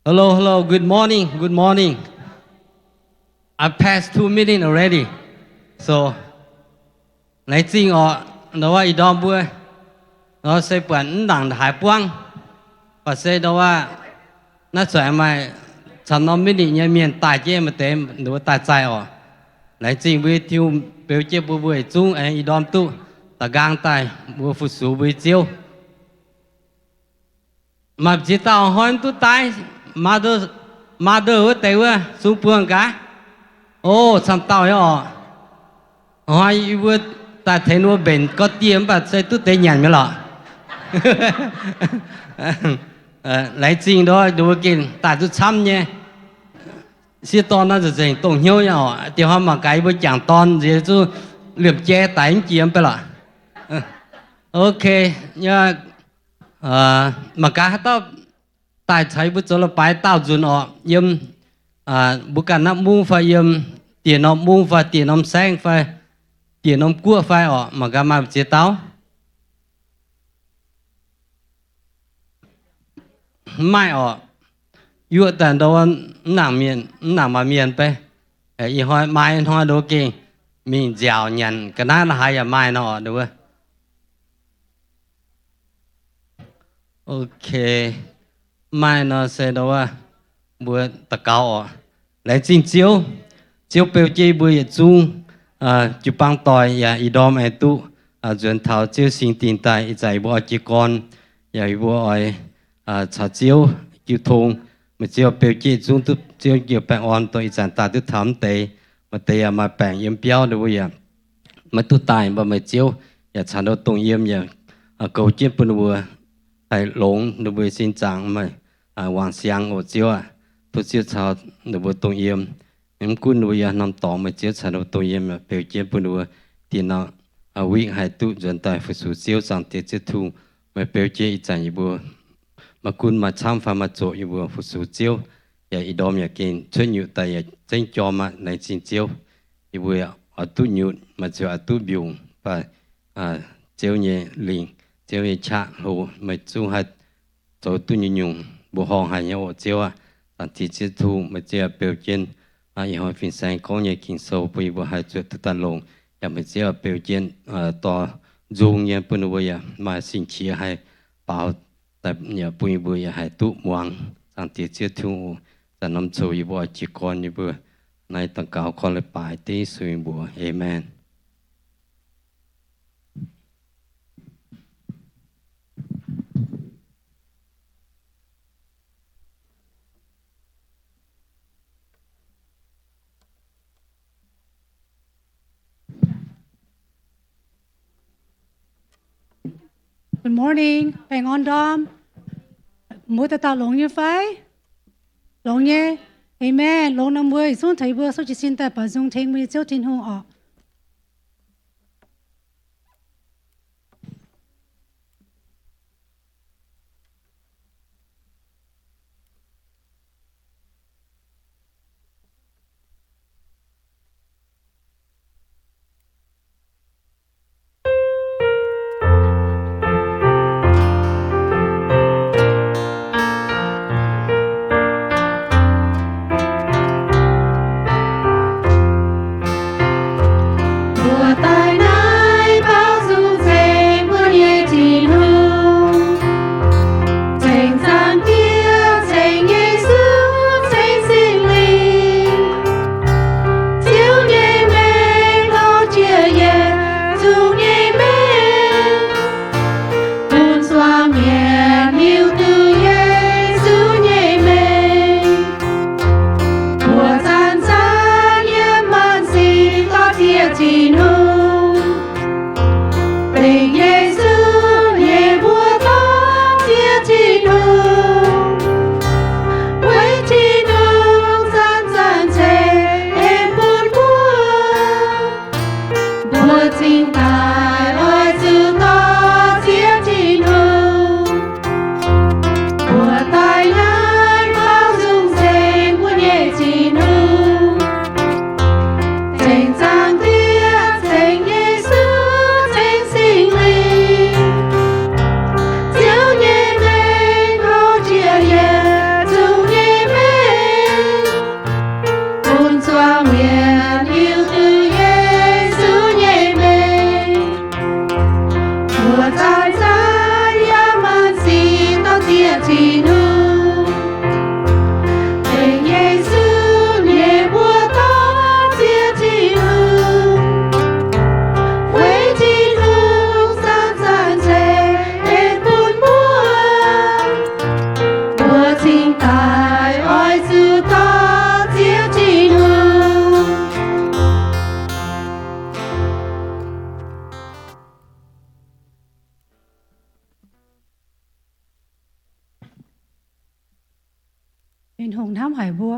Hello, hello, good morning, good morning. I passed two minutes already. So, laengz zingh oc, ndau wuov ih ndorm mbuo, nor se buatc mv nangc haaix buangv, baac se ndau wuov naaiv zuqc maaih camv norm minute nyei mienh daaih jienv maaih deix ndau wuov daaih zaih oc. Laengz zingh mbuo Tin-Hungh beu jienv mbuo, mbuo yietc zungv aengx ih ndorm duqv da'nqaang daaih mbuo fu-sux mbuo nyei Ziouv. Maaih ziex dauh hnoi mv duqv daaih, mother, mother wuov deix wuov sung buangh gaax. O, camv dauh nyei oc. Hnoi yie mbuo daaih tengx ninh mbuo mbenc gorqv dieh mv baac se duqv deix nyanc mi'aqv lorqc. Laengz zingh ndau wuov ninh mbuo gengh daaih duqv camv nyei. Sieqv dorn naaiv nzengc dongh hnyouv nyei oc. Diex hnoi mangc gaax yie mbuo jangc dorn nziex zungv liemh jai daic mv jiex mv baac lorqc. Ok, mangc gaax haaix dauh daaih caux yie mbuo zoux leiz-baaix daauh nzunc oc. Yiem mbuo ganh naaiv mungv fai yiem dieh norm mungv fai dieh norm saengv fai dieh norm guoqv fai oc, mangc gaax maaih ziex dauh. Mv maaih oc. Yuoqv daaih ndau wuov mv nangc mienh, mv nangc maaih mienh bei. Ih hnoi maaih hnoi ndau wuov gengh mingh nziaauc nyanc ga'naaiv la'haaix yaac maaih nor oc ndau wuov. Ok, maaih nor se ndau wuov mbuo daux gaux oc. Laengz zingh Ziouv. Ziouv beu jienv yie mbuo yietc zungv jiu-baang doic yaac ih ndorm aengx duqv nzuonx taux Ziouv singx dingh daaih. Ih zanc yie mbuo oix jiez gorn yaac yie mbuo oix caux Ziouv jiu tong. Meih Ziouv beu jienv yietc zungv duqv Ziouv njoux baengh orn dongh ih zanc daaih duqv taux mv deix. Maaih deix yaac maaih baengc yiem biauv, ninh mbuo yaac maiv duqv daaih, mv baac meih Ziouv yaac caux ninh mbuo dongh yiem yaac goux jienv bun ninh mbuo haih longx ninh mbuo sin zaangc, maaih wangc siang oc Ziouv aac. Tov Ziouv caux ninh mbuo dongh yiem. Mv gunv ninh mbuo yiem norm dorngx, meih Ziouv caux ninh mbuo dongh yiem, beu jienv bun ninh mbuo dieh norm week haih duqv nzuonx daaih fu-sux Ziouv. Zaangc Diex Ziouv Tin-Hungh, meih beu jienv ih zanc yie mbuo maiv gunv maaih camv fai maaih zoqc, yie mbuo fu-sux Ziouv yaac ih ndorm yaac gengh cuotv nyutc daaih yaac zengv jorm aqv. Laengz zingh Ziouv. Yie mbuo oix duqv nyutc, maaih ziouc oix duqv mbiungc, baac Ziouv nyei lingc, Ziouv nyei qaqv hlo, meih zungv haih zoux duqv nyungc-nyungc mbuoqc horngh haic nyei oc Ziouv aac. Zaangc Diex Ziouv Tin-Hungh, meih Ziouv beu jienv ih hnoi fin-saeng gorngv nyei Ging-Sou bun yie mbuo haih zuotc duqv daaih longx. Yaac meih Ziouv beu jienv dorh nzung nyei bun ninh mbuo yaac maaih sing-qiex haih baaux daaih, yaac bun yie mbuo yaac haih duqv muangx. Zaangc Diex Ziouv Tin-Hungh, zanc norm coc yie mbuo oix jiez gorn yie mbuo naaiv daux gaux gorn leiz-baaix dengv Yesu nyei mbuox. Aamen. Good morning. Baengh orn ndorm. Mbuo dauh dauh longx nyei fai? Longx nyei. Amen. Longx nor mbuo yietc zungv tengx yie mbuo souv jiez sin daaih baaux nzung tengx mbuo nyei Ziouv Tin-Hungh oc. daaih oix zuqc dorh Ziouv Tin-Hungh. Tin-Hungh hnamv haic mbuo.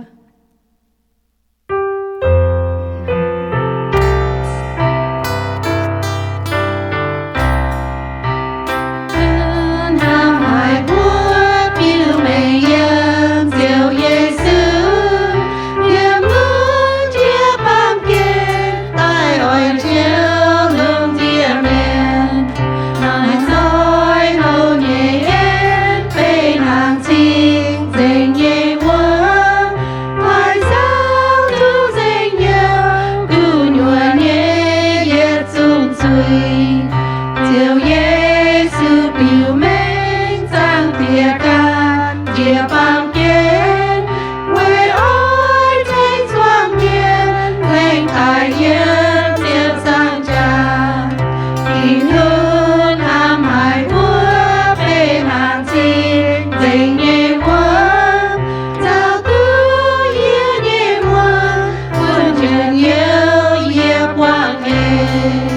Hnamv haic mbuo biux mengh yiem Ziouv Yesu, yiem lungh ndiev baamh gen daaih oix Ziouv lungh ndiev mienh. Naaiv nzoih houc nyei en, benx hnaangx cing nzengc nyei wuom, haih caux duqv nzengc yiem gu'nyuoz nyei yietc zungv zuiz. Ziouv Yesu biux mengh zaangc Diex ganh njiec baamh gen, weic oix tengx zuangx mienh lengc daaih yiem ziepc nzaangc jaax. Tin-Hungh hnamv haic mbuo benx hnaangx cing nzengc nyei wuom, caux duqv yie nyei wuom, bun njien-youh yie buangh eix.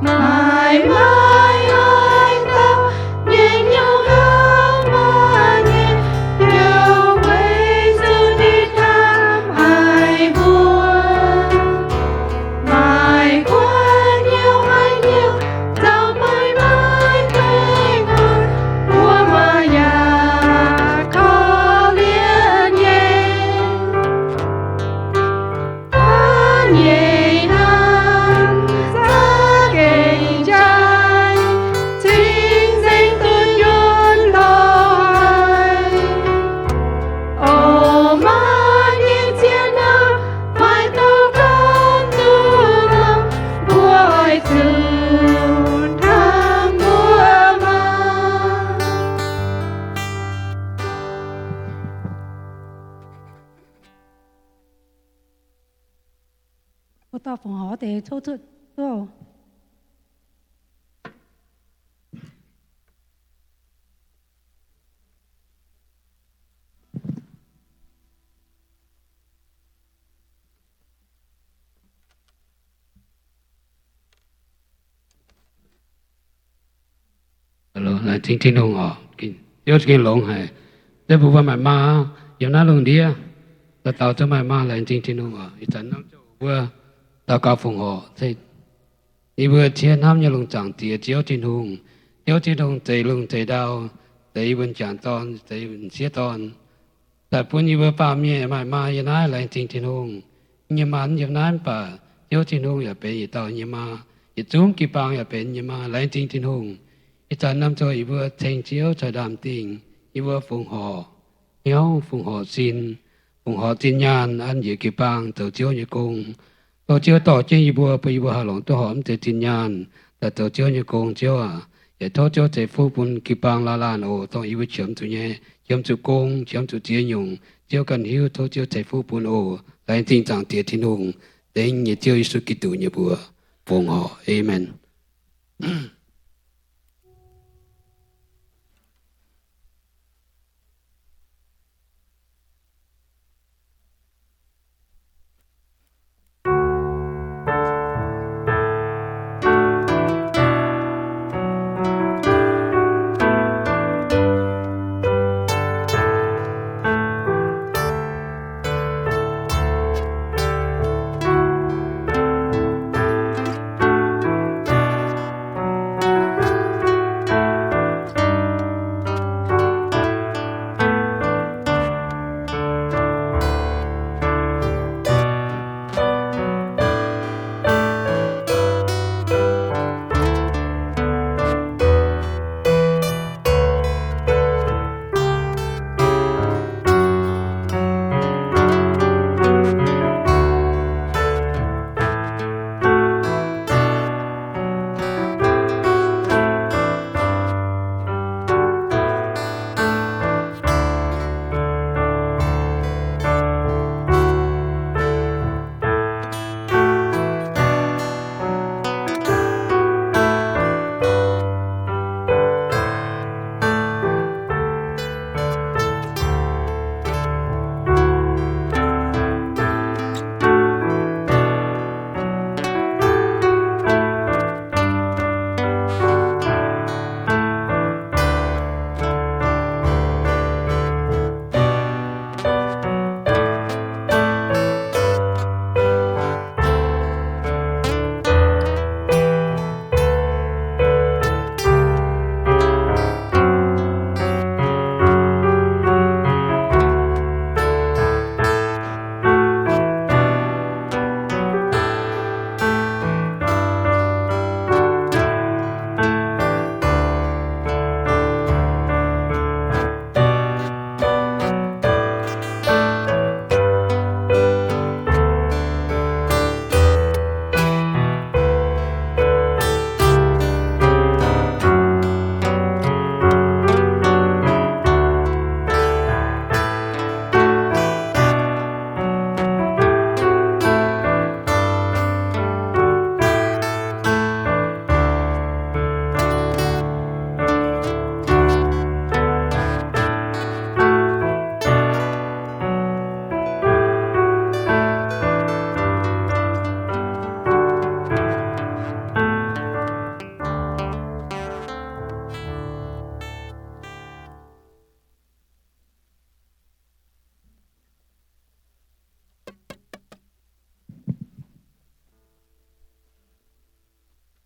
Maaih, maaih oix dauh nyei hnyouv hnamv maaih nyei, hnyouv weic zuqc ninh hnamv haic mbuo. Maaih kuv hnyouv, haaix hnyouv zoux maaih, maaih baengh orn, mbuo maaih yaac korv-lienh nyei. Hnamv nyei hnamv za'gengh jaaix, cing-nzengc duqv njunh hnoi. O maaih nyei ziex hnamv, maaih dauh ganh duqv hnamv, mbuo oix zuqc hnamv mbuo maah. Mbuo dorh fongc horc deix tov zuqc duqv. Laengz zingh Tin-Hungh oc. Ziouv za'gengh longx haic. Ziouv bun mbuo maaih maa yiem naaiv lungh ndiev, dauh dauh zungv maaih maa. Laengz zingh Tin-Hungh oc. Ih zanc norm ziouv mbuo daux gaux fongc horc, yie mbuo cie hnamv nyei lungh zaangc Diex Ziouv Tin-Hungh. Ziouv Tin-Hungh zeix lungh zeix ndau, zeix yie mbuo m'jangc dorn, zeix m'sieqv dorn, daaih bun yie mbuo baamh mienh maaih maa yiem naaiv. Laengz zingh Tin-Hungh. Nyei maa yiem naaiv mv baac Ziouv Tin-Hungh yaac benx yietc dauh nyei maa. Yietc zungv jiu-baang yaac benx nyei maa. Laengz zingh Tin-Hungh. Ih zanc norm ziouv yie mbuo ceng Ziouv caux ndaam dingh, yie mbuo fongc horc hnyouv, fongc horc sin, fongc horc zinh nyaanh an njiec jiu-baang zoux Ziouv nyei gong. Tov Ziouv dorh jienv yie mbuo, bun yie mbuo haih longc duqv horpc mv deix zinh nyaanh daaih zoux Ziouv nyei gong, Ziouv aac. Yaac tov Ziouv ceix fuqv bun jiu-baang laanh laanh oc, dongh yie mbuo qiemx zuqc nyei, qiemx zuqc gong, qiemx zuqc ziex nyungc, Ziouv ganh hiuv. Tov Ziouv ceix fuqv bun oc. Laengz zingh Zaangc Diex Tin-Hungh, dengv nyei Ziouv Yesu Giduc nyei mbuox fongc horc. Aamen.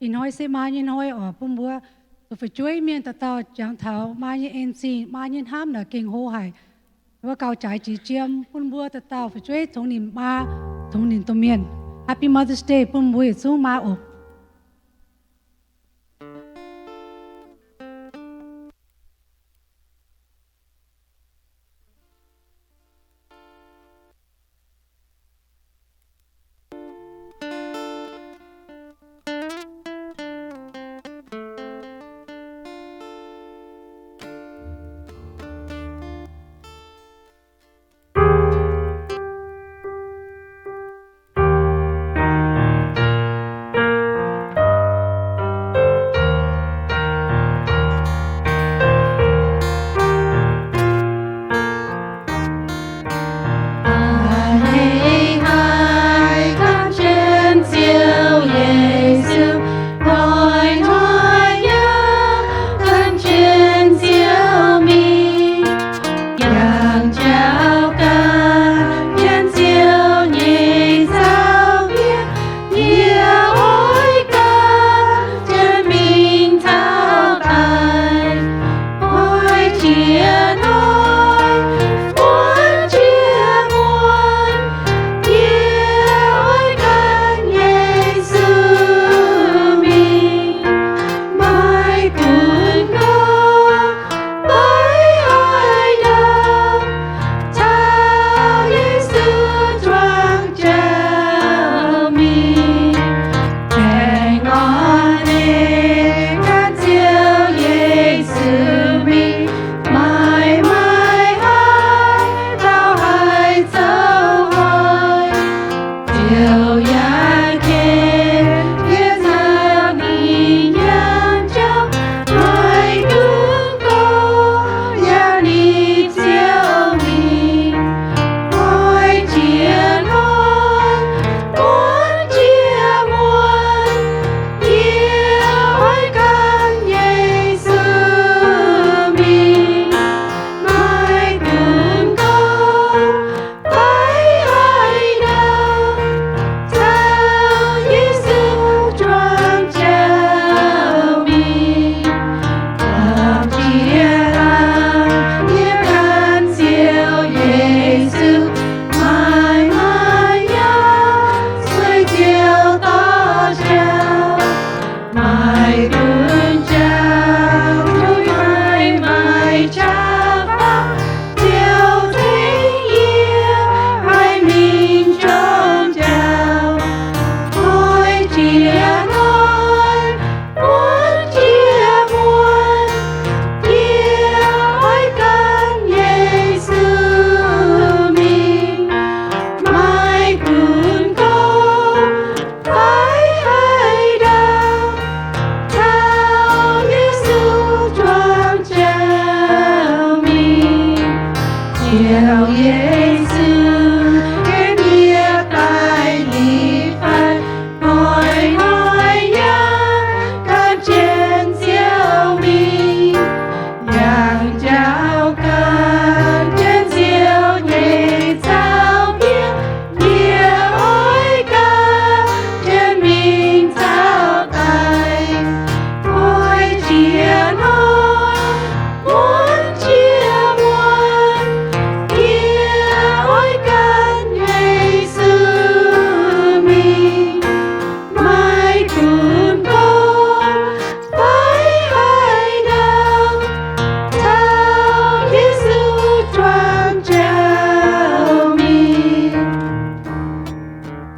Ih hnoi se maa nyei hnoi oc, bun mbuo zuqc fu'jueiv mienh dauh dauh jangx taux maa nyei en-zingh, maa nyei hnamv naaic gengh hlo haic. Mbuo gauh jaaix jiex jiem bun mbuo dauh dauh fu'jueiv tongx ninh maa, tongx ninh domh mienh. Happy Mother's Day bun mbuo yietc zungv maa oc.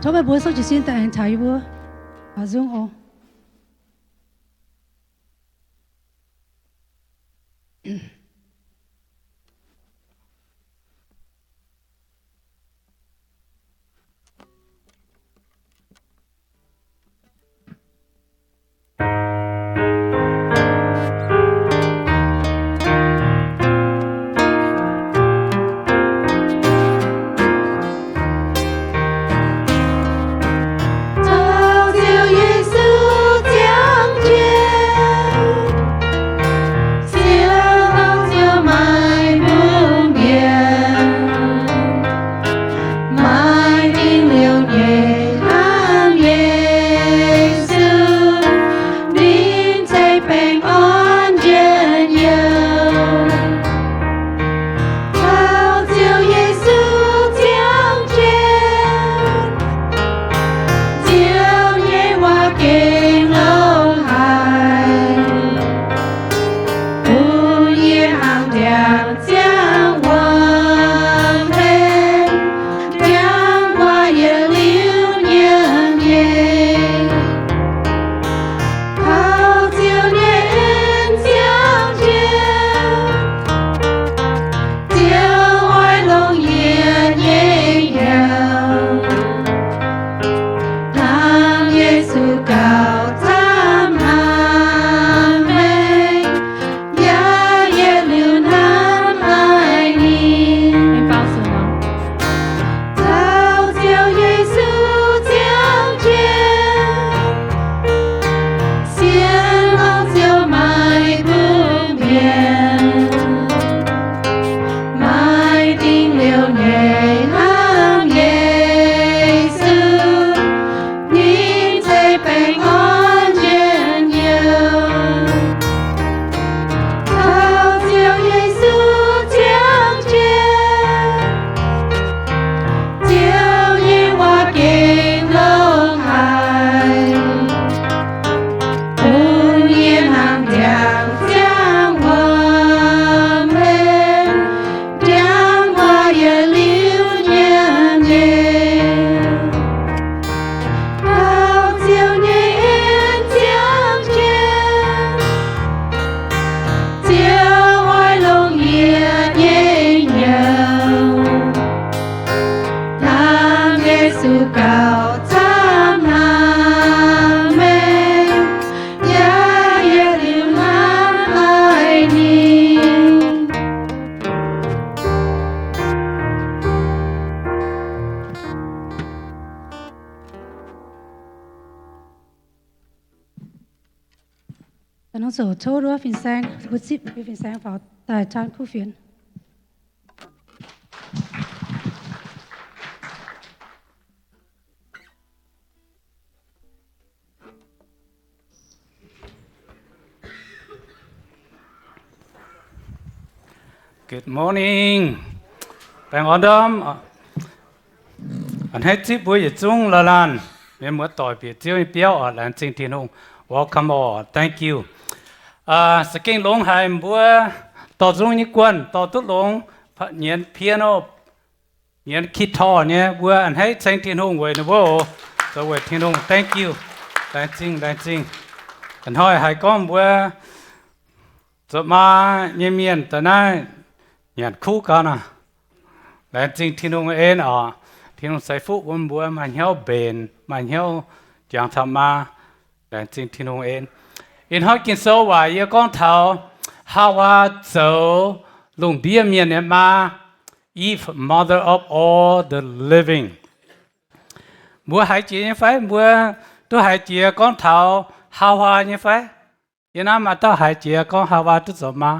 Tov meih mbuo souv jiez sin daaih aengx taux yie mbuo baaux nzung oc. baengh orn njien-youh. Taux Ziouv Yesu ziangh jienv, Ziouv nyei waac gengh longx haic, bun yie hnangv ndiangx ziangh wuom hlen, ndiangx-guaax yietc liuz nyiemc nyei. Taux Ziouv nyei en ziangh jienv, Ziouv oix longc yie nyei hnyouv, hnamv Yesu gauh camv hnamv maengc, yaac yietc liuz hnamv haic ninh. Taux Ziouv Yesu ziangh jienv, sienx longc Ziouv maiv gunv mienh, maaih dingc liouc nyei hnamv Yesu, ninh zeiz baengh orn njien-youh. Taux Ziouv Yesu ziangh jienv, Ziouv nyei waac gengh longx haic, bun yie hnangv ndiangx ziangh wuom hlen, ndiangx-guaax yietc liuz nyiemc nyei. Taux Ziouv nyei en ziangh jienv, Ziouv oix longc yie nyei hnyouv, hnamv Yesu gauh camv hnamv maengc, yaac yietc liuz hnamv haic ninh. Nongc zoux tov wuov fin-saeng, mbuo zipv mbuo fin-saeng faaux daaih tangv kuv fienx. Good morning. Baengh orn ndorm. A'hneiv zipv mbuo yietc zungv laanh laanh mienh muoz-doic bieqc Ziouv nyei biauv oc. Laengz zingh Tin-Hungh. Welcome all. Thank you. Za'gengh longx haic mbuo dorh nzung nyei guanh dorh duqv longx, nyienz piano, nyienz guitar nyei. Mbuo a'hneiv ceng Tin-Hungh weic ninh mbuo oc. Zoux weic Tin-Hungh. Thank you. Laengz zingh, laengz zingh. A'hnoi haiz gorngv mbuo zuqc maa nyei mienh daaih naaiv nyanc kuv gau nor. Laengz zingh Tin-Hungh en oc. Tin-Hungh ceix fuqv bun mbuo maaih hnyouv mbenc, maaih hnyouv jangx taux maa. Laengz zingh Tin-Hungh en. Ih hnoi Ging-Sou waac yie gorngv taux Haawaa zoux lungh ndiev mienh nyei maa, Eve, mother of all the living. Mbuo haiz jiex nyei fai? Mbuo duqv haiz jiex gorngv taux Haawaa nyei fai? Yie naaiv maaih dauh haiz jiex gorngv Haawaa duqv zoux maa?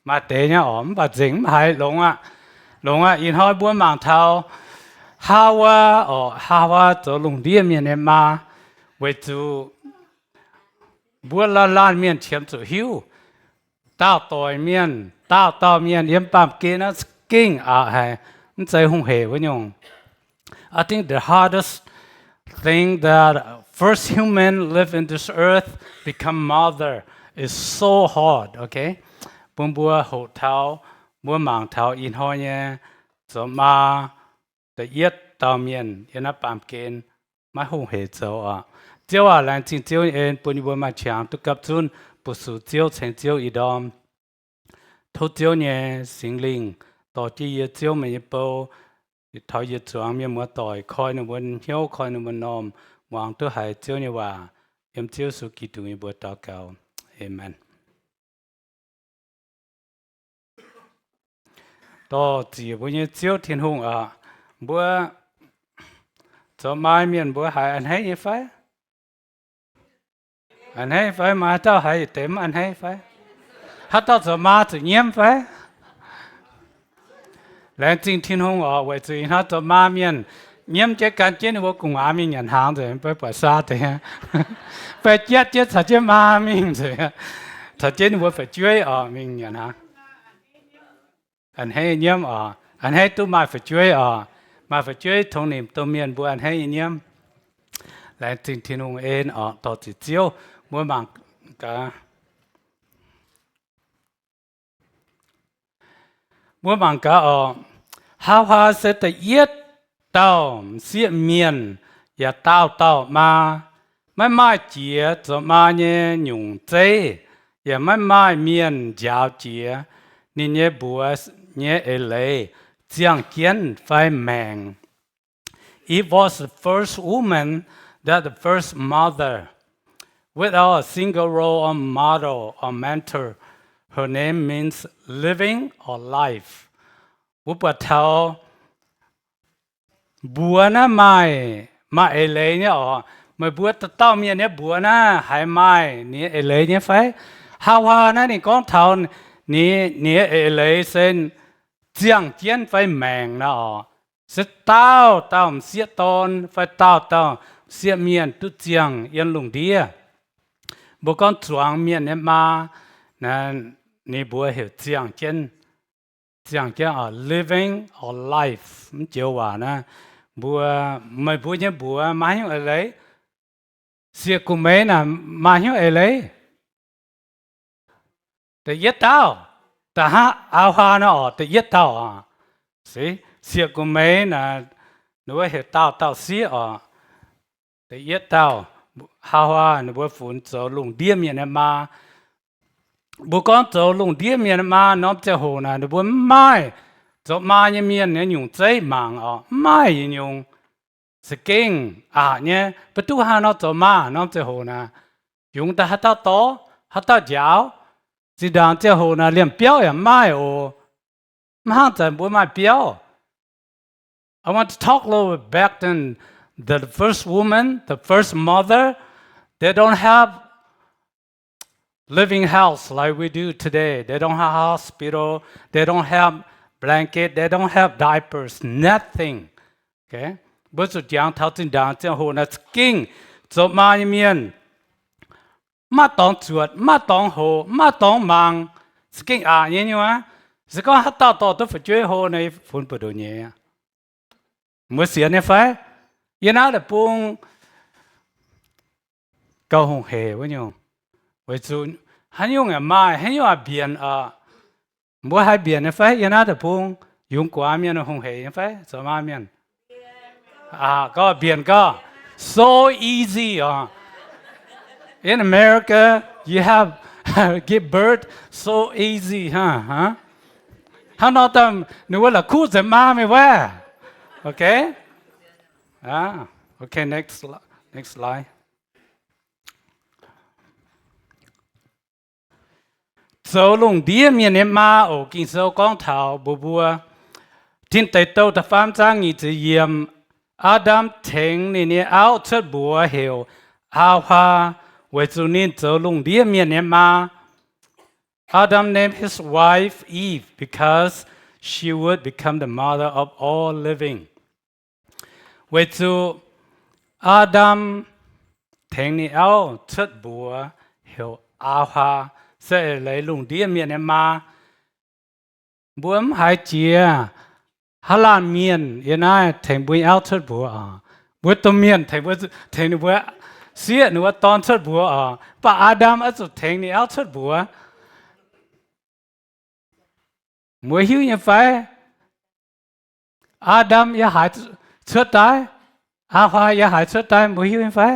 Maaih deix nyei oc, mv baac nzengc mv haiz. Longx aqv. Longx aqv. Ih hnoi mbuo mangc taux Haawaa oc. Haawaa zoux lungh ndiev mienh nyei maa, weic zuqc mbuo laanh laanh mienh qiemx zuqc hiuv, daauh doic mienh, daauh dauh mienh yiem baamh gen naaiv gengh aqc haic, mv zeiz hungh hec wuov nyungc. I think the hardest thing that first human live in this earth become mother is so hard, okay? Bun mbuo hoqc taux, mbuo mangc taux ih hnoi nyei zoux maa da'yietv dauh mienh yiem naaiv baamh gen maiv hungh hec zoux oc. Ziouv aac, laengz zingh Ziouv nyei en bun yie mbuo maaih qangx duqv gapv zunv bu sux Ziouv, ceng Ziouv ih ndorm. Tov Ziouv nyei Singx Lingh dorh jienv yie Ziouv meih nyei bou, taux yie zuangx mienh muoz-doic, koi ninh mbuo hnyouv, koi ninh mbuo m'normh, muangx duqv haiz Ziouv nyei waac. Yiem Ziouv Yesu Giduc nyei mbuox daux gaux. Aamen. Dorh ziec mbuo nyei Ziouv Tin-Hungh aac, mbuo zoux maa mienh mbuo haiz a'hneiv nyei fai? A'hneiv fai? Maaih haaix dauh haiz yietc deix mv a'hneiv fai? Haaix dauh zoux maa zuqc nyiemv fai? Laengz zingh Tin-Hungh oc, weic zuqc ih hnoi zoux maa mienh Nyiemv jienv gan jienv ninh mbuo gu'nguaaz mingh nyanc hnaangx nzengc, mv baac buatc saa deix, fai jatv jienv caux jienv maa mingh nzengc, caux jienv ninh mbuo fu'jueiv oc mingh nyanc hnaangx. A'hneiv nyiemv oc, a'hneiv duqv maaih fu'jueiv oc. Maaih fu'jueiv tongx nimc domh mienh mbuo a'hneiv nyei nyiemv. Laengz zingh Tin-Hungh en oc, dorh ziqc Ziouv. Mbuo mangc gaax. Mbuo mangc gaax oc. Haahuaa se da'yietv dauh m'sieqv mienh yaac daauh dauh maa. Maiv maaih jiex zoux maa nyei nyungc zeiv, yaac maiv maaih mienh njaaux jiex ninh nyei mbuox nyei eix leiz ziangh jienv fai maengc. It was the first woman, that the first mother, without a single role or model or mentor. Her name means living or life. Mbuo buatc taux mbuox naaiv maaih, maaih eix leiz nyei oc. Meih mbuo dauh dauh mienh nyei mbuox naaiv haiz maaih ninh nyei eix leiz nyei fai? Haahuaa naaiv ninh gorngv taux ninh, ninh nyei eix leiz se ziangh jienv fai maengc nor oc. Se daauh dauh m'sieqv dorn fai daauh dauh m'sieqv mienh duqv ziangh yiem lungh ndiev. Mbuo gorngv zuangx mienh nyei maa, ninh mbuox heuc ziangh jienv, ziangh jienv oc, living a life. Mv joux waac naaiv, mbuo, meih mbuo nyei mbuox maaih haaix nyungc eix leiz? Sieqv gu'meix naaic maaih haaix nyungc eix leiz? Da'yietv dauh, da'haav, Haahuaa nor oc, da'yietv dauh oc. Se, sieqv gu'meix naaic, ninh mbuo heuc daauh dauh sieqv oc. Da'yietv dauh, Haahuaa ninh mbuo funx zoux lungh ndiev mienh nyei maa. Mbuo gorngv zoux lungh ndiev mienh nyei maa norm ziangh hoc naaic, ninh mbuo mv maaih zoux maa nyei mienh nyei nyungc zeiv mangc oc, mv maaih yietc nyungc. Za'gengh aqc nyei, mv duqv haaix nor zoux maa norm ziangh hoc naaic. Yungz daaih haaix dauh dorh, haaix dauh njaaux. Zinh ndaangc ziangh hoc naaic liemh biauv yaac mv maaih oc. Mv hnangv zanc mbuo maaih biauv. I want to talk a little bit back then. The first woman, the first mother, they don't have living house like we do today. They don't have hospital. They don't have blanket. They don't have diapers. Nothing. Okay? Mbuo zuqc jangx taux zinh ndaangc ziangh hoc naaic za'gengh zoux maa nyei mienh mv maaih dorngx zuotc, mv maaih dorngx hoc, mv maaih dorngx mangc, za'gengh aqc nyei nyei aqv. Se gorngv haaix dauh dorh duqv fu'jueiv hlo nor, funx buoz-ndoqv nyei aqv. Mbuo sienx nyei fai? Yiem naaiv deic-bung gauh hungh heic wuov nyungc. Weic zuqc haaix nyungc yaac maaih, haaix nyungc yaac mbienc oc. Mbuo haih mbienc nyei fai? Yiem naaiv deic-bung yungz guaax mienh hungh heic nyei fai? Zoux maa mienh aqc, gorngv mbienc gorngv so easy oc. In America, you have give birth so easy, huh? Hnangv nor daaih ninh mbuo la'kuqv nzengc maa meih wuov. Okay? Ah, okay, next, next slide. Zoux lungh ndiev mienh nyei maa oc. Ging-Sou gorngv taux mbuox mbuo, Tin Deic Douh da'faam zaang nyic ziepc yiemc, Aa^ndam tengx ninh nyei auv cuotv mbuox heuc Aa^wa, weic zuqc ninh zoux lungh ndiev mienh nyei maa. Adam named his wife Eve because she would become the mother of all living. Weic zuqc Aa^ndam tengx ninh auv cuotv mbuox heuc Aa^wa, se eix leiz lungh ndiev mienh nyei maa. Mbuo mv haiz jiex haav laanh mienh yiem naaiv tengx mbuo nyei auv cuotv mbuox oc. Mbuo domh mienh tengx mbuo, tengx ninh mbuo sieqv ninh mbuo dorn cuotv mbuox oc. Mv baac Aa^ndam oix zuqc tengx ninh auv cuotv mbuox. Mbuo hiuv nyei fai? Aa^ndam yiem haaix cuotv daaih? Aa^wa yiem haaix cuotv daaih? Mbuo hiuv nyei fai?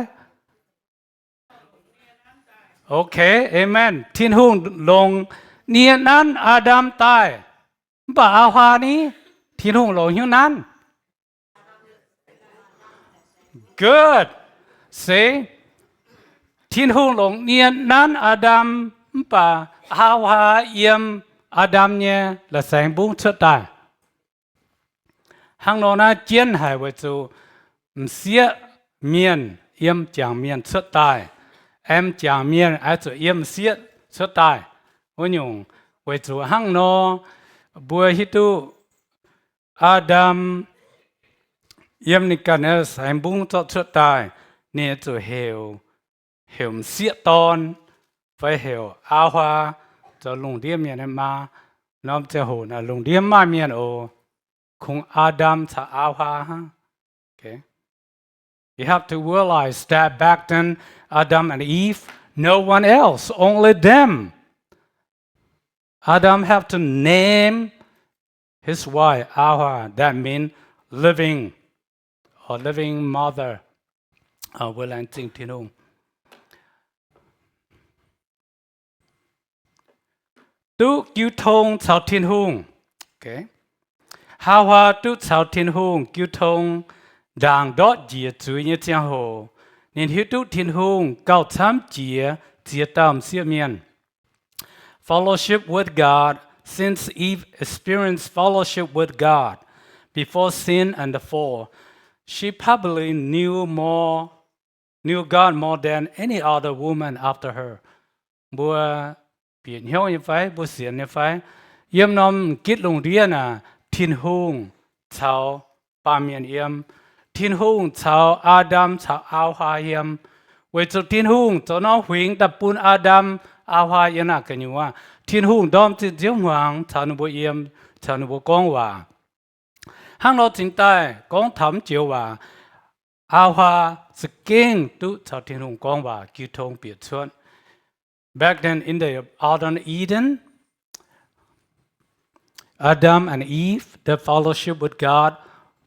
Okay, amen. Tin-Hungh longc nie nanv Aa^ndam daaih. Mv baac Aa^wa ni? Tin-Hungh longc hnyouv nanv. Good. Se, Tin-Hungh longc nie nanv Aa^ndam, mv baac Aa^wa yiem Aa^ndam nyei la'saengx mbungv cuotv daaih. Hnangv nor naaiv jienv haic weic zuqc m'sieqv mienh yiem m'jangc mienh cuotv daaih, aengx m'jangc mienh oix zuqc yiem m'sieqv cuotv daaih. Wuov nyungc weic zuqc hnangv nor, mbuo hiuv duqv Aa^ndam Yiem ninh ganh nyei saengx mbungv zorqv cuotv daaih, ninh zuqc heuc, heuc m'sieqv dorn, fai heuc aa huaa, zoux lungh ndiev mienh nyei maa. Norm ziangh hoc naaic lungh ndiev maaih mienh oc, kungx Aa^ndam caux Aa huaa hnangv. Okay. You have to realize that back then, Adam and Eve, no one else, only them. Adam have to name his wife Aa huaa, that mean living, or living mother. Weic laengz zingh Tin-Hungh. Duqv jiu tong caux Tin-Hungh. Aa huaa duqv caux Tin-Hungh jiu tong ndaangc ndortv njiec zuiz nyei ziangh hoc, ninh hiuv duqv Tin-Hungh gauh camv jiex ziex dauh m'sieqv mienh. Fellowship with God, since Eve experienced fellowship with God before sin and the fall, she probably knew more, knew God more than any other woman after her. Mbuo bieqc hnyouv nyei fai? Mbuo sienx nyei fai? Yiem norm m'gitv lungh ndiev naaic, Tin-Hungh caux baamh mienh yiem. Tin-Hungh caux Aa^ndam caux Aa huaa yiem, weic zuqc Tin-Hungh zoux norm huingx daaih bun Aa^ndam, Aa huaa yiem naaic gu'nyuoz. Tin-Hungh ndorm zinh nziouv hmuangx caux ninh mbuo yiem, caux ninh mbuo gorngv waac. Hnangv nor cingx daaih gorngv taux mv joux waac, Aa huaa za'gengh duqv caux Tin-Hungh gorngv waac, jiu tong bieqc cuotv. Back then in the Garden of Eden, Adam and Eve, they fellowship with God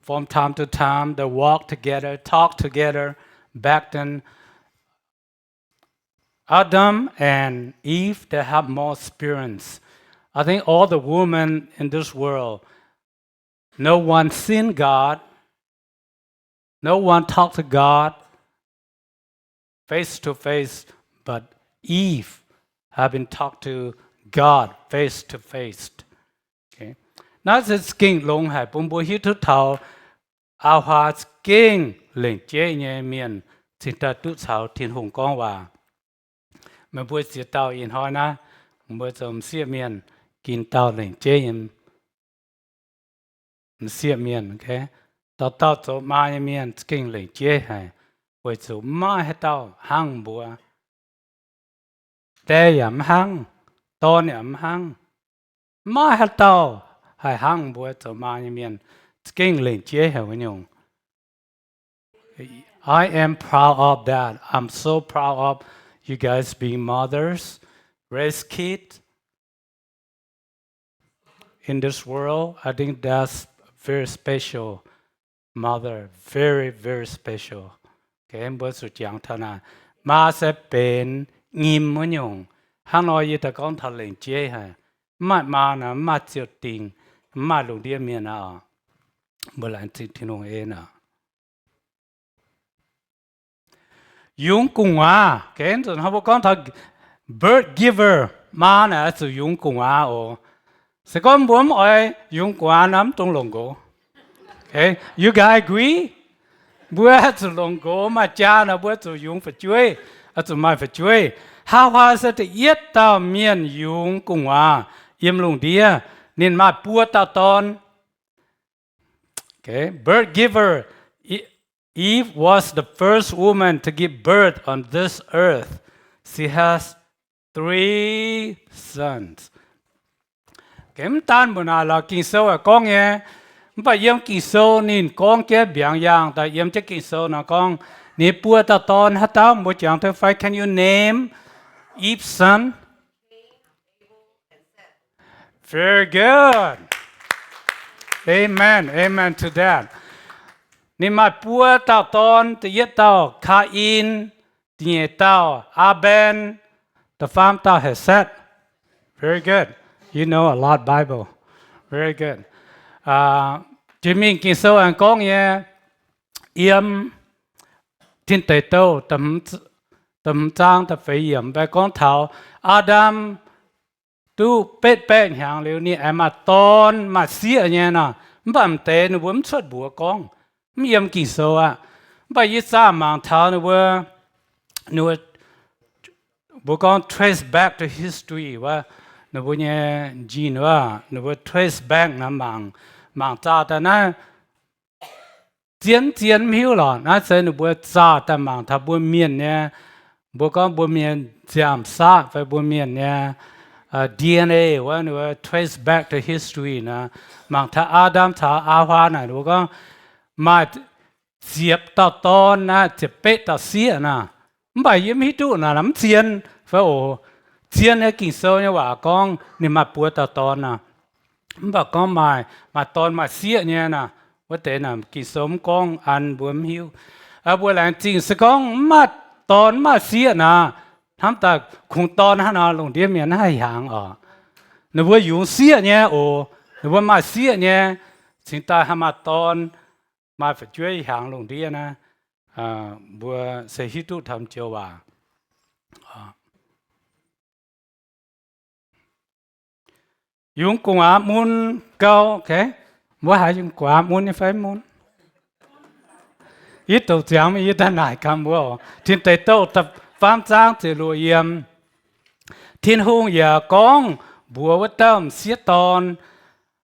from time to time. They walk together, talk together. Back then, Adam and Eve, they have more experience. I think all the women in this world, no one seen God, no one talked to God face to face, but Eve have been talked to God face to face. Okay. Naaiv se za'gengh longx haic bun mbuo hiuv duqv taux Aa huaa za'gengh lengc jeiv nyei mienh cingx daaih duqv caux Tin-Hungh gorngv waac. Meih mbuo ziex dauh ih hnoi naaiv, mbuo zoux m'sieqv mienh, gin dauh lengc jeiv nyei m'sieqv mienh. Okay? Dauh dauh zoux maa nyei mienh za'gengh lengc jeiv haic, weic zuqc mv maaih haaix dauh hnangv mbuo. Die yaac mv hnangv, dorn yaac mv hnangv. Mv maaih haaix dauh haih hnangv mbuo zoux maa nyei mienh. Za'gengh lengc jeiv haic wuov nyungc. I am proud of that. I'm so proud of you guys being mothers, raise kids in this world. I think that's very special. Mother, very, very special. Okay, mbuo zuqc jangx taux naaic, maa se benx nyim wuov nyungc. Hnangv nor yie daaih gorngv taux lengc jeiv haic. Mv maaih maa naaic, mv maaih ziouc dingc, mv maaih lungh ndiev mienh aqv. Mbuo laengz zingh Tin-Hungh en aqv. Yungz gu'nguaaz. Okay, nzunc hnoi mbuo gorngv taux birth giver, maa naaic oix zuqc yungz gu'nguaaz oc. Se gorngv mbuo mv oix yungz gu'nguaaz nor, mv dungx longc nqox. Okay, you guys agree? Mbuo zuqc longc nqox, maaih jaa nor mbuo zuqc yungz fu'jueiv, oix zuqc maaih fu'jueiv. Aa huaa se da'yietv dauh mienh yungz gu'nguaaz yiem lungh ndiev. Ninh maaih buo dauh dorn. Okay, birth giver. E-, Eve was the first woman to give birth on this earth. She has three sons. Okay, mv daan mbuo naaic lorz Ging-Sou yaac gorngv nyei, mv baac yiem Ging-Sou ninh gorngv jienv mbiaangx yaangh daaih, yiem jienv Ging-Sou nor gorngv ninh buo dauh dorn haaix dauh, mbuo jangx duqv fai? Can you name Eve's son? Very good. Amen. Amen to that. Ninh maaih buo dauh dorn, da'yietv dauh Kaa^in, da'nyeic dauh Aa^mben, da'faam dauh He^setv. Very good. You know a lot Bible. Very good. Jiex mingh Ging-Sou aengx gorngv nyei, yiem Tin Deic Douh da'hmz zaang da'feix yiemc fai gorngv taux Aa^ndam duqv betv baeqv hnyangx liuz ninh aengx maaih dorn maaih sieqv nyei nor, mv baac m'deix ninh mbuo mv cuotv mbuox gorngv, mv yiem Ging-Sou aqv. Mv baac yie zaah mangc taux ninh mbuo, ninh mbuo, mbuo gorngv trace back to history wuov, ninh mbuo nyei njinh wuov, ninh mbuo trace back naaiv mangc, mangc zaah daaih naaiv Zien mv zien mv hiuv lorqc. Naaiv se ninh mbuo zaah daaih mangc taux mbuo mienh nyei, mbuo gorngv mbuo mienh nziaamv-saqv fai mbuo mienh nyei D N A wuov, ninh mbuo trace back to history naaic, mangc taux Aa^ndam caux Aa^waa naaic, ninh mbuo gorngv maaih ziepc dauh dorn naaic, ziepc betv dauh sieqv naaic. Mv baac yie mv hiuv duqv naaic mv zien fai oc. Zien nyei Ging-Sou nyei waac gorngv ninh maaih buo dauh dorn naaic. Mv baac gorngv maaih, maaih dorn maaih sieqv nyei naaic, wuov deix naaic Ging-Sou mv gorngv an, mbuo mv hiuv. Mbuo laengz zingh se gorngv mv maaih dorn mv maaih sieqv naaic, hnamv daaih kungx dorn hnangv nor, lungh ndiev mienh mv haih hiaangx oc. Ninh mbuo yungz sieqv nyei oc. Ninh mbuo maaih sieqv nyei, cingx daaih haih maaih dorn, maaih fu'jueiv hiaangx lungh ndiev naaiv. Mbuo se hiuv duqv taux joux waac. Yungz gu'nguaaz mun gau, mbuo haiz yungz gu'nguaaz mun nyei fai mun? Yie douc ziangx mingh yie daaih naaic gaax mbuo oc. Tin Deic Douh faam zaang ziepc luoqc yiem. Tin-Hungh yaac gorngv mbuox wuov dauh m'sieqv dorn,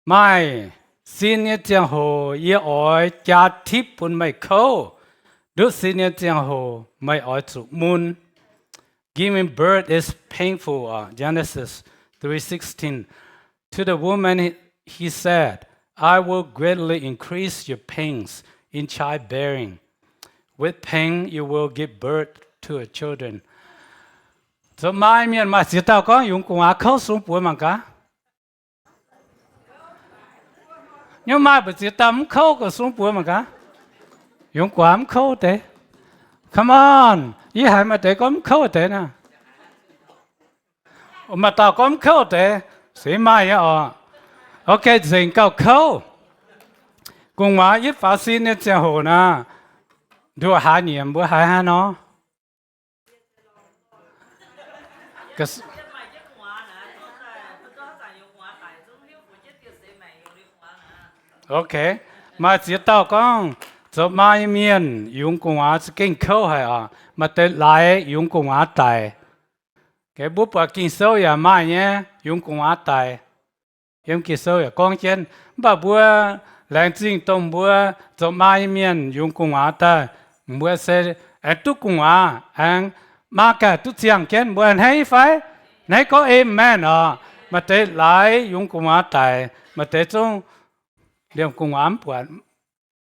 Maaih sin nyei ziangh hoc yie oix jaa tipv bun meih kouv. Ndutv sin nyei ziangh hoc meih oix zuqc mun. Giving birth is painful. Genesis three sixteen. To the woman he said, I will greatly increase your pains in childbearing. With pain you will give birth to a children. Zoux maa nyei mienh maaih ziex dauh gorngv yungz gu'nguaaz kouv sung buoz mangc gaax. Nyungc maaih mbu'ziex dauh mv kouv gauh sung buoz mangc gaax. Yungz gu'nguaaz mv kouv deix. Come on, yie haiz maaih deix gorngv mv kouv deix naaic. Maaih dauh gorngv mv kouv deix, se maaih nyei oc. Ok, nzengc gauh kouv. Gu'nguaaz yitv faaux sin nyei ziangh hoc naaic, nduqc hlaax nyiemc mbuo haiz haaix nor? Ok, maaih ziex dauh gorngv zoux maa nyei mienh yungz gu'nguaaz za'gengh kouv haic oc. Maaih deix laaix yungz gu'nguaaz daic. Mbuo buatc Ging-Sou yaac maaih nyei yungz gu'nguaaz daic. Yiem Ging-Sou yaac gorngv jienv. Mv baac mbuo laengz zingh dongh mbuo zoux maa nyei mienh yungz gu'nguaaz daaih, mbuo se aengx duqv gu'nguaaz, aengx maa ganh duqv ziangh jienv. Mbuo a'hneiv fai? A'hneiv gorngv amen oc. Maaih deix laaix yungz gu'nguaaz daic, maaih deix zungv liemh gu'nguaaz mv buatc,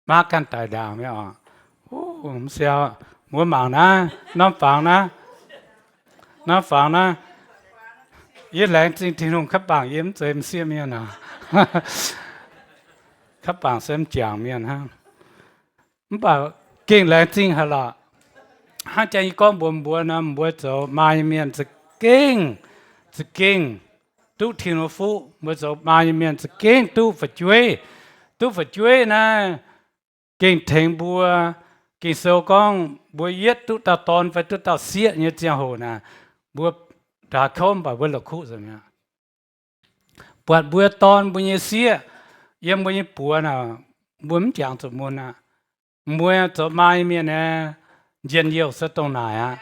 maa ganh daic ndaangc mi'aqv oc. Mv siau, mbuo mangc naaiv norm fangx naaiv, norm fangx naaiv, yie laengz zingh Tin-Hungh kaav bangc yie mv zeiz m'sieqv mienh aqv. Kaav bangc se m'jangc mienh hnangv. Mv baac gengh laengz zingh haic lorqc. Hnangv jang yie gorngv mbuox mbuo nor, mbuo zoux maa nyei mienh za'gengh, za'gengh duqv Tin-Hungh fuqv. Mbuo zoux maa nyei mienh za'gengh duqv fu'jueiv. Duqv fu'jueiv naaiv gengh tengx mbuo. Ging-Sou gorngv mbuo yietv duqv dauh dorn fai duqv dauh sieqv nyei ziangh hoc naaic, mbuo ndaaix kouv mv baac mbuo la'kuqv nzengc mi'aqv. Buatc mbuo dorn mbuo nyei sieqv yiem mbuo nyei buoz naaic, mbuo mv jangx zuqc mun aqv. Mbuo zoux maa nyei mienh aeqv, njien-youh se dongh naaic aqv.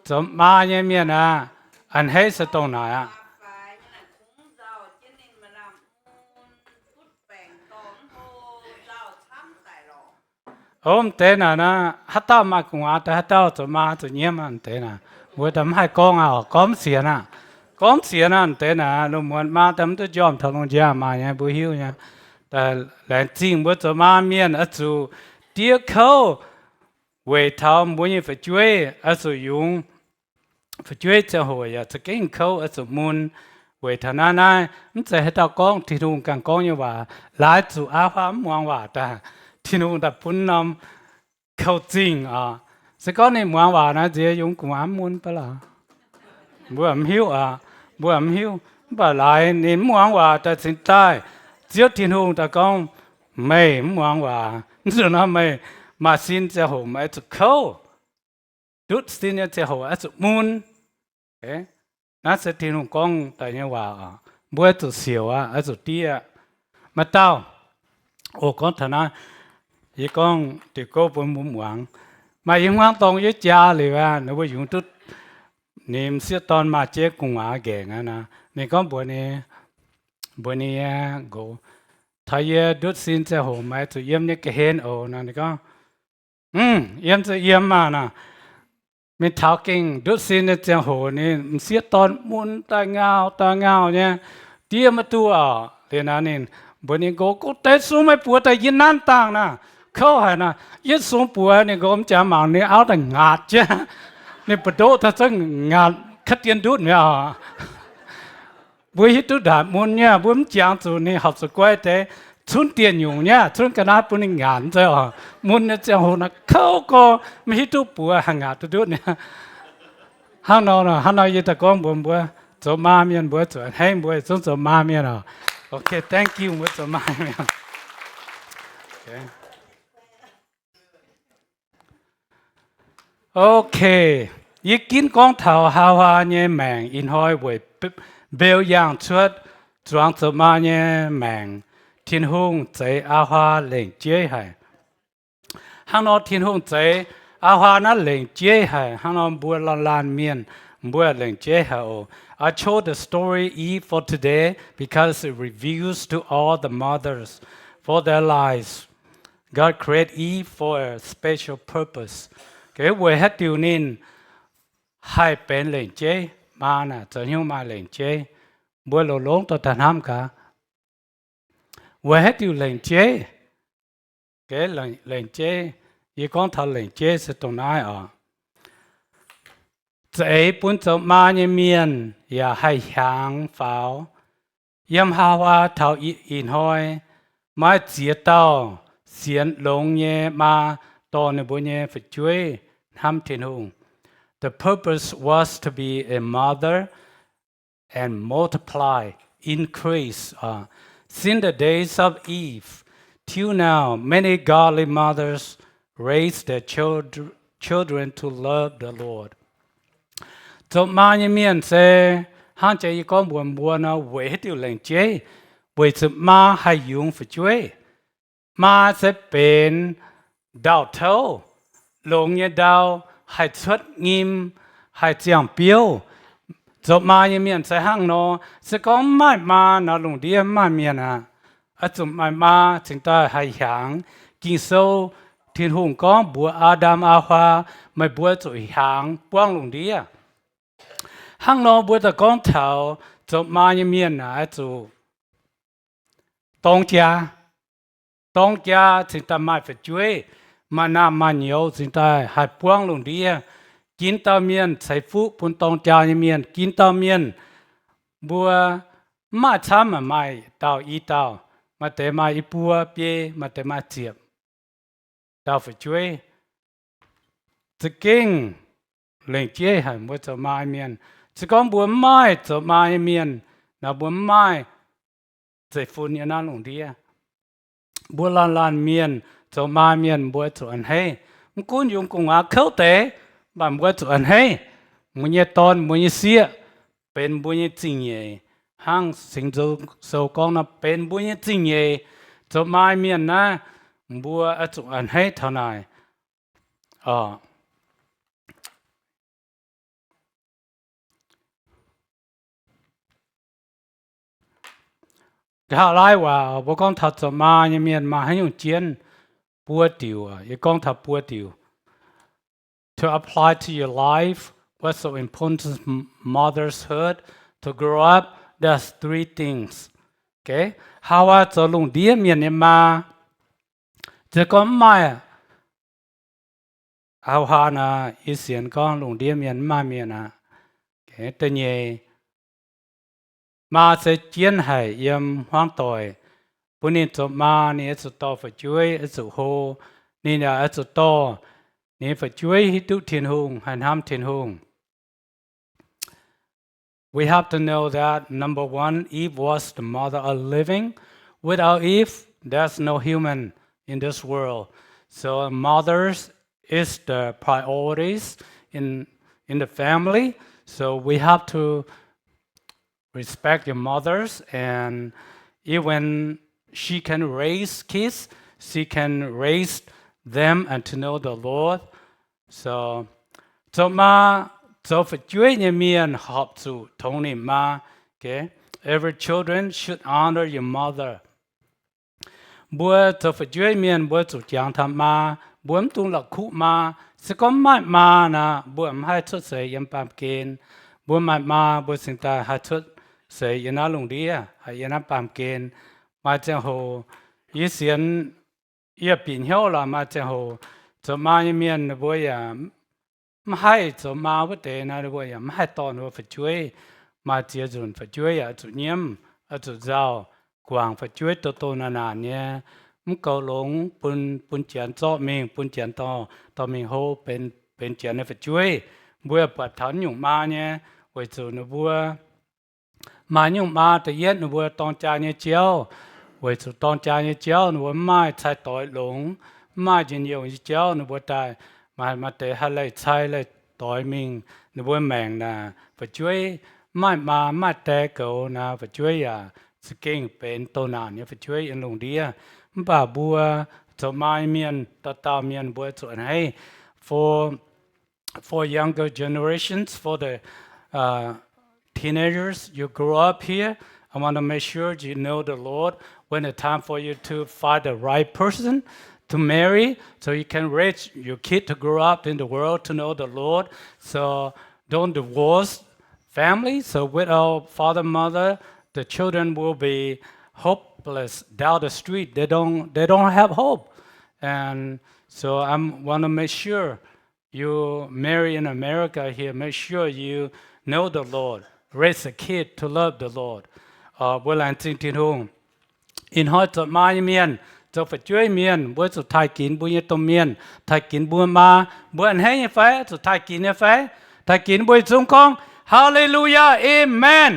Zoux maa nyei mienh aqv, a'hneiv se dongh naaic aqv. Ov, m'deix naaic nor, haaix dauh maaih gu'nguaaz daaih, haaix dauh zoux maa zoux nyiemv aqv, m'deix naaic. Mbuo daaih mv haih gorngv aqv, gorngv mv sienx aqv. Gorngv mv sienx aqv, m'deix naaic, lungh muonz maa daaih mv duqv njormh taux lungh njang, maaih nyei mbuo hiuv nyei. Daaih laengz zingh mbuo zoux maa mienh oix zuqc diev kouv weic taux mbuo nyei fu'jueiv oix zuqc yungz. Fu'jueiv ziangh hoc yaac za'gengh kouv oix zuqc mun. Weic taux naaiv naaiv, mv zeiz haaix dauh gorngv, Tin-Hungh ganh gorngv nyei waac. Laaix zuqc aa huaav mv muangx waac daaih, Tin-Hungh daaih bun norm kouv zingh oc. Se gorngv ninh muangx waac naaiv nziex yungz gu'nguaaz mv mun baav lorqc. Mbuo mv hiuv oc. Mbuo mv hiuv. Mv baac laaix ninh mv muangx waac daaih cingx daaih, Ziouv Tin-Hungh daaih gorngv, meih mv muangx waac, mv zuqc nor meih maaih sin ziangh hoc meih oix zuqc kouv. Ndutv sin nyei ziangh hoc oix zuqc mun. Naaiv se Tin-Hungh gorngv daaih nyei waac oc. Mbuo oix zuqc siouc aqv, oix zuqc diev aqv. Maaih dauh, o, gorngv taux naaiv, yie gorngv diuc gouv bun mbuo muangx. Maaih i hmuangv dorng yie jaa liuz aqv, ninh mbuo yungz duqv ninh m'sieqv dorn maaih jienv gu'nguaaz nqaengc aqv. Ninh gorngv mbuox ninh, mbuox ninh nyei nqox, taux yie ndutv sin ziangh hoc meih zuqc yiem nyei ga'hlen oc. Ninh gorngv, Mm, yiem zuqc yiem maah nor. Mingh taux gengh ndutv sin nyei ziangh hoc ninh m'sieqv dorn mun daaih ngau daaih ngau nyei, diev maiv duqv oc. Liuz nor ninh mbuox ninh nqox, Gorngv deix sung meih buoz daaih yie nanv dangh naaic, kouv haic nor, yie sung buoz. Ninh nqox m'jangc mangc ninh auv daaih ngaatc jienv, ninh mbu'ndoqv daaih zungv ngaatc kaav dien ndutv mi'aqv oc. Mbuo hiuv duqv ndaatc mun nyei, mbuo mv jangx zuqc ninh horpc zuqc guai deix cunv dieh nyungc nyei, cunv ga'naaiv bun ninh ngaatc nzengc oc. Mun nyei ziangh hoc naaic kouv gorx, maiv hiuv duqv buoz haih ngaatc duqv ndutv nyei. Hnangv nor, hnangv nor yie daaih gorngv mbuox mbuo, zoux maa mienh mbuo zuqc a'hneiv mbuo zungv zoux maa mienh oc. Okay, thank you, mbuo zoux maa mienh. Okay, yie ginv gorngv taux Haawaa nyei maengc ih hnoi weic mbeu yangh cuotv zuangx zoux maa nyei maengc. Tin-Hungh zeix Aa Huaa lengc jeiv haic. Hnangv nor Tin-Hungh zeix Aa Huaa naaiv lengc jeiv haic. Hnangv nor mbuo laanh laanh mienh, mbuo lengc jeiv haic oc. I chose the story Eve for today because it reveals to all the mothers for their lives. God create Eve for a special purpose. Weic haaix diuc ninh haih benx lengc jeiv? Maa naaic zoux hnyouv maaih lengc jeiv. Mbuo longx-longx dorh taux hnamv gaax. Weic haaix diuc lengc jeiv? Lengc jeiv, yie gorngv taux lengc jeiv se dongh naaiv oc. Za'eix bun zoux maa nyei mienh yaac haih hiaangx faaux. Yiem Haawaa taux ih hnoi, maaih ziex dauh sienx longx nyei maa dorh ninh mbuo nyei fu'jueiv hnamv Tin-Hungh. The purpose was to be a mother and multiply, increase. Since the days of Eve till now, many godly mothers raise their children to love the Lord. Zoux maa nyei mienh se, hnangv jiex yie gorngv mbuox mbuo nor, weic haaix diuc lengc jeiv? Weic zuqc maa haih yungz fu'jueiv. Maa se benx ndau-touv, longx nyei ndau, haih cuotv nyim, haih ziangh biouv. Zoux maa nyei mienh se hnangv nor. Se gorngv mv maaih maa nor, lungh ndiev mv maaih mienh aqv. Oix zuqc maaih maa cingx daaih haih hiaangx. Ging-Sou Tin-Hungh gorngv mbuox Aa^ndam Aa Huaa, meih mbuo zuqc hiaangx buangv lungh ndiev. Hnangv nor mbuo daaih gorngv taux zoux maa nyei mienh naaic oix zuqc dorng jaa. Dorng jaa cingx daaih maaih fu'jueiv, maaih naamh maaih nyouz cingx daaih haih buangv lungh ndiev. Ginv dauh mienh ceix fuqv bun dorng jaa nyei mienh. Ginv dauh mienh, mbuo mv maaih camv, maaih dauh i dauh, maaih deix maaih i buo biei, maaih deix maaih ziepc dauh fu'jueiv. Za'gengh lengc jeiv haic mbuo zoux maa nyei mienh. Se gorngv mbuo mv maaih zoux maa nyei mienh, naaic mbuo mv maaih zeiv-fun yiem naaiv lungh ndiev. Mbuo laanh laanh mienh zoux maa mienh mbuo zuqc a'hneiv. Mv gunv yungz gu'nguaaz kouv deix, mv baac mbuo zuqc a'hneiv. Mbuo nyei dorn, mbuo nyei sieqv benx mbuo nyei zingh nyeic. Hnangv Singx Nzung Sou gorngv nor, benx mbuo nyei zingh nyeic. Zoux maa mienh naaiv, mbuo oix zuqc a'hneiv taux naaic. Nqa'haav laai waac mbuo gorngv taux zoux maa nyei mienh maaih haaix nyungc jienv? Buo diuc, yie gorngv taux buo diuc. To apply to your life, what's so important to mothers' heart to grow up, there's three things. Haawaa zoux lungh ndiev mienh nyei maa. Se gorngv mv maaih Haawaa naaic, yie sienx gorngv lungh ndiev mienh mv maaih mienh aqv. Da'nyeic, maa se jienv haic yiem hmuangv doic. Bun ninh zoux maa, ninh oix zuqc dorh fu'jueiv, oix zuqc hlo, ninh yaac oix zuqc dorh ninh fu'jueiv hiuv duqv Tin-Hungh, haih hnamv Tin-Hungh. We have to know that, number one, Eve was the mother of living. Without Eve, there's no human in this world. So mothers is the priorities in, in the family. So we have to respect your mothers, and even she can raise kids, she can raise them and to know the Lord. So, zoux maa, zoux fu'jueiv nyei mienh horpc zuqc tongx ninh maa. Okay? Every children should honor your mother. mbuo zoux fu'jueiv mienh mbuo zuqc jangx taux maa. Mbuo mv dungx la'kuqv maa. Se gorngv mv maaih maa nor, mbuo mv haih cuotv seix yiem baamh gen. Mbuo maaih maa, mbuo cingx daaih haih cuotv seix yiem naaiv lungh ndiev, yiem naaiv baamh gen. Maaih ziangh hoc yie sienx, yie bieqc hnyouv lorqc, maaih ziangh hoc zoux maa nyei mienh ninh mbuo yaac mv haih zoux maa wuov deix nor, ninh mbuo yaac mv haih dorh ninh mbuo fu'jueiv. Maaih ziex nzunc fu'jueiv yaac oix zuqc nyiemv, oix zuqc nzauh, guangc fu'jueiv doh doh naanc naanc nyei, mv goux longx, bun, bun janx zorqv mingh, bun janx dorh, dorh mingh hlo benx, benx janx nyei fu'jueiv. Mbuo yaac buatc taux nyungc maa nyei, weic zuqc ninh mbuo maaih nyungc maa da'yietv ninh mbuo dorng jaa nyei jauv, weic zuqc dorng jaa nyei jauv ninh mbuo mv maaih cai-doix longx, mv maaih njien-youh nyei jauv ninh mbuo daaih, maaih, maaih deix haih leih cai leih doix mingh, ninh mbuo maengc naaic fu'jueiv mv maaih maa mv maaih die goux naaic fu'jueiv yaac za'gengh benx doh naanc nyei fu'jueiv yiem lungh ndiev. Mv baac mbuo zoux maa nyei mienh, dauh dauh mienh mbuo zuqc a'hneiv. For for younger generations, for the uh, teenagers, you grow up here. I want to make sure you know the Lord. When it's time for you to find the right person to marry, so you can raise your kid to grow up in the world to know the Lord. So don't divorce family. So without father, mother, the children will be hopeless down the street. They don't, they don't have hope. And so I want to make sure you marry in America here, make sure you know the Lord, raise a kid to love the Lord. Mbuo laengz zingh Tin-Hungh. Ih hnoi zoux maa nyei mienh, zoux fu'jueiv mienh, mbuo zuqc taaih ginx mbuo nyei domh mienh, taaih ginx mbuo maa. Mbuo a'hneiv nyei fai? Zuqc taaih ginx nyei fai? Taaih ginx, mbuo yietc zungv gorngv, Haa^le^lu^yaa, Aamen.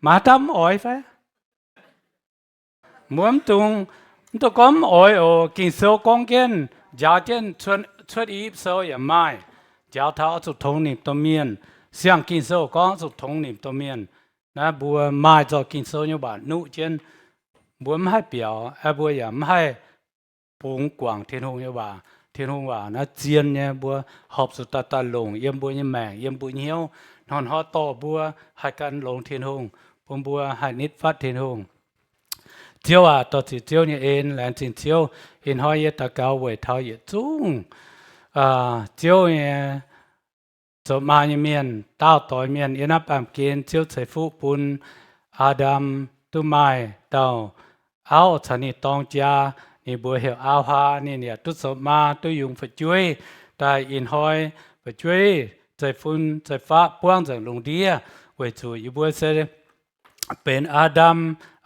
Maaih haaix dauh mv oix fai? Mbuo mv dungx, mv dungx gorngv mv oix oc. Ging-Sou gorngv jienv, njaaux jienv, cuotv i ipv sou yaac maaih, njaaux taux oix zuqc tongx nimc domh mienh. Siang Ging-Sou gorngv zuqc tongx nimc domh mienh. Naaiv mbuo maaih zorqv Ging-Sou nyei waac nuqv jienv, mbuo mv haih biaux, mbuo yaac mv haih bungx guangc Tin-Hungh nyei waac. Tin-Hungh waac naaiv zien nyei, mbuo horpc zuqc daaih daaih longc yiem mbuo nyei maengc, yiem mbuo nyei hnyouv, hnoi-hnoi dorh mbuo haih gan longx Tin-Hungh, bun mbuo haih nitv fatv Tin-Hungh. Ziouv aac, dorh ziec Ziouv nyei en, laengz zingh Ziouv. Ih hnoi yie daux gaux weic taux yietc zungv Ziouv nyei zoux maa nyei mienh, daauh doix mienh yiem naaiv baamh gen. Ziouv ceix fuqv bun Aa^ndam duqv maaih dauh auv caux ninh dorng jaa, ninh mbuox heuc Aa^haa. Ninh yaac duqv zoux maa, duqv yungz fu'jueiv daaih. Ih hnoi fu'jueiv zeiv-fun zeiv-faqv buangv nzengc lungh ndiev, weic zuqc yie mbuo se benx Aa^ndam,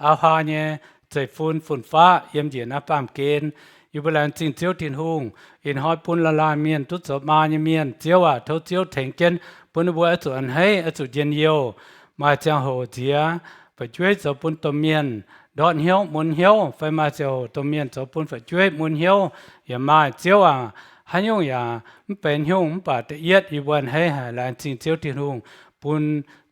Aa^haa nyei zeiv-fun fun-faqv yiem njiec naaiv baamh gen. Yie mbuo laengz zingh Ziouv Tin-Hungh, ih hnoi bun laanh laanh mienh duqv zoux maa nyei mienh. Ziouv aac, tov Ziouv tengx jienv bun ninh mbuo oix zuqc a'hneiv, oix zuqc njien-youh. Maaih ziangh hoc nziex fu'jueiv zoux bun domh mienh ndortv hnyouv mun hnyouv, fai maaih ziangh hoc domh mienh zoux bun fu'jueiv mun hnyouv yaac maaih. Ziouv aac, haaix nyungc yaac mv benx nyungc, mv baac da'yietv yie mbuo a'hneiv haic laengz zingh Ziouv Tin-Hungh bun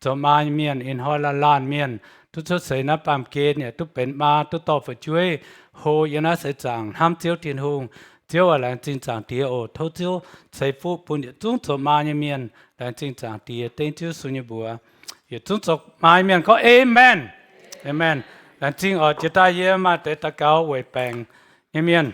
zoux maa nyei mienh ih hnoi laanh laanh mienh duqv cuotv seix naaiv baamh gen yaac duqv benx maa, duqv dorh fu'jueiv hlo yiem naaiv seix zaangc hnamv Ziouv Tin-Hungh. Ziouv aac, laengz zingh Zaangc Diex oc. Tov Ziouv ceix fuqv bun yietc zungv zoux maa nyei mienh. Laengz zingh Zaangc Diex, dengv Ziouv Yesu nyei mbuox. Yietc zungv zoux maa nyei mienh gorngv, Aamen. Aamen. Laengz zingh oc. Jiex daaih yie maaih deix daux gaux weic baengc nyei mienh.